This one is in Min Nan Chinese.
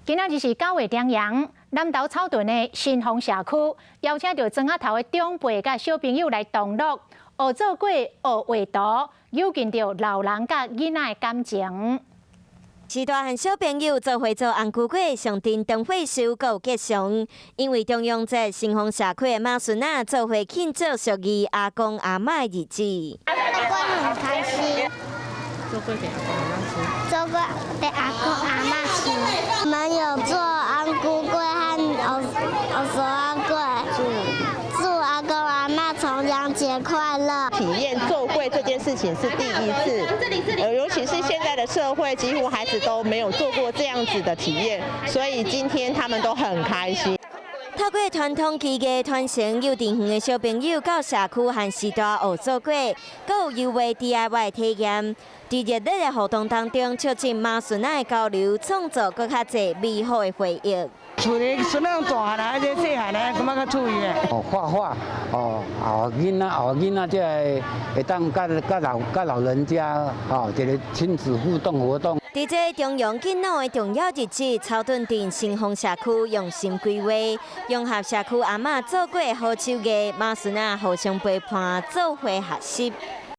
今仔日是九月重陽，南投草屯的新豐社區邀請著莊仔頭的長輩佮小朋友來同樂，學做粿、學畫圖，友近著老人佮囡仔的感情。序大漢小朋友做伙做紅龜粿，上陣燈火收閣有吉祥。因為重陽節，新豐社區的媽孫仔做伙慶祝屬於阿公阿嬤的日子。做粿很開心。做粿給阿公阿嬤吃。做粿給阿公阿嬤吃。我們有做紅龜粿和芋索仔粿，祝阿公阿嬤重陽節快樂。體驗做粿這件事情是第一次，尤其是現在的社會，幾乎孩子都沒有做過這樣子的體驗，所以今天他們都很開心。透過傳統技藝傳承，幼稚園的小朋友到社區和序大學做粿，閣有優惠 DIY 體驗。佇熱烈的活動當中，促進媽孫仔的交流，創造閣較濟美好的回憶。厝裡孫仔大漢啊，這細漢啊，感覺較趣味咧。哦，畫畫，哦，哦，囡仔，哦，囡仔這個會當佮佮老佮老人家，哦，一個親子互動活動。佇這重陽敬老的重要日子，草屯鎮新豐社區用心規劃，融合社區阿嬤做粿好手藝，媽孫仔互相陪伴，做伙學習。